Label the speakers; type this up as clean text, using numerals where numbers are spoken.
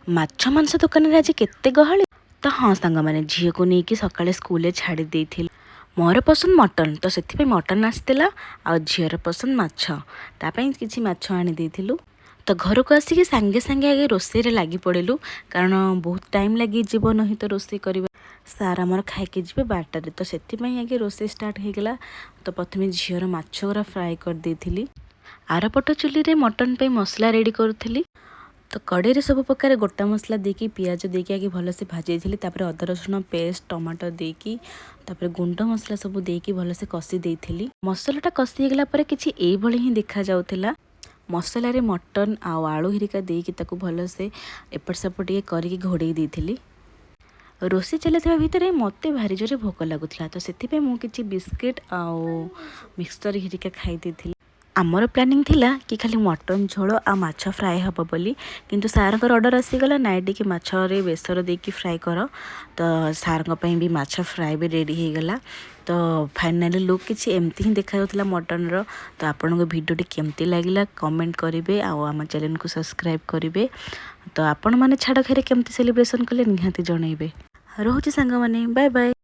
Speaker 1: ମାଛ ମାଂସ ଦୋକାନରେ ଆଜି କେତେ ଗହଳି। ତ ହଁ ସାଙ୍ଗମାନେ, ଝିଅକୁ ନେଇକି ସକାଳେ ସ୍କୁଲରେ ଛାଡ଼ି ଦେଇଥିଲି। ମୋର ପସନ୍ଦ ମଟନ୍, ତ ସେଥିପାଇଁ ମଟନ୍ ଆସିଥିଲା ଆଉ ଝିଅର ପସନ୍ଦ ମାଛ, ତା ପାଇଁ କିଛି ମାଛ ଆଣି ଦେଇଥିଲୁ। ତ ଘରକୁ ଆସିକି ସାଙ୍ଗେ ସାଙ୍ଗେ ଆଗେ ରୋଷେଇରେ ଲାଗି ପଡ଼ିଲୁ, କାରଣ ବହୁତ ଟାଇମ୍ ଲାଗିଯିବ ନାହିଁ ତ ରୋଷେଇ କରିବା। ସାର୍ ଆମର ଖାଇକି ଯିବେ 12ଟାରେ, ତ ସେଥିପାଇଁ ଆଗେ ରୋଷେଇ ଷ୍ଟାର୍ଟ ହେଇଗଲା। ତ ପ୍ରଥମେ ଝିଅର ମାଛ ଗୁଡ଼ା ଫ୍ରାଏ କରିଦେଇଥିଲି। ଆରପଟ ଚୁଲିରେ ମଟନ୍ ପାଇଁ ମସଲା ରେଡ଼ି କରୁଥିଲି। ତ କଡ଼େଇରେ ସବୁ ପ୍ରକାର ଗୋଟା ମସଲା ଦେଇକି, ପିଆଜ ଦେଇକି ଆଗେ ଭଲସେ ଭାଜି ଦେଇଥିଲି। ତାପରେ ଅଦା ରସୁଣ ପେଷ୍ଟ, ଟମାଟୋ ଦେଇକି, ତାପରେ ଗୁଣ୍ଡ ମସଲା ସବୁ ଦେଇକି ଭଲସେ କଷି ଦେଇଥିଲି। ମସଲାଟା କଷି ହେଇଗଲା ପରେ କିଛି ଏଇଭଳି ହିଁ ଦେଖାଯାଉଥିଲା। ମସଲାରେ ମଟନ୍ ଆଉ ଆଳୁ ହେରିକା ଦେଇକି ତାକୁ ଭଲସେ ଏପଟ ସେପଟ ଟିକେ କରିକି ଘୋଡ଼େଇ ଦେଇଥିଲି। ରୋଷେଇ ଚାଲିଥିବା ଭିତରେ ମୋତେ ଭାରି ଜୋରେ ଭୋକ ଲାଗୁଥିଲା, ତ ସେଥିପାଇଁ ମୁଁ କିଛି ବିସ୍କିଟ୍ ଆଉ ମିକ୍ସଚର୍ ହେରିକା ଖାଇ ଦେଇଥିଲି। ଆମର ପ୍ଲାନିଂ ଥିଲା କି ଖାଲି ମଟନ୍ ଝୋଳ ଆଉ ମାଛ ଫ୍ରାଏ ହେବ ବୋଲି, କିନ୍ତୁ ସାର୍ଙ୍କର ଅର୍ଡ଼ର ଆସିଗଲା, ନାଇଁ, ଟିକେ ମାଛରେ ବେସର ଦେଇକି ଫ୍ରାଏ କର। ତ ସାର୍ଙ୍କ ପାଇଁ ବି ମାଛ ଫ୍ରାଏ ବି ରେଡ଼ି ହେଇଗଲା। ତ ଫାଇନାଲି ଲୁକ୍ କିଛି ଏମିତି ହିଁ ଦେଖାଯାଉଥିଲା ମଟନ୍ର। ତ ଆପଣଙ୍କୁ ଭିଡ଼ିଓଟି କେମିତି ଲାଗିଲା କମେଣ୍ଟ କରିବେ ଆଉ ଆମ ଚ୍ୟାନେଲକୁ ସବସ୍କ୍ରାଇବ୍ କରିବେ। ତ ଆପଣମାନେ ଛାଡ଼ଖାଇରେ କେମିତି ସେଲିବ୍ରେସନ୍ କଲେ ନିହାତି ଜଣାଇବେ। ରହୁଛି ସାଙ୍ଗମାନେ, ବାଏ ବାଏ।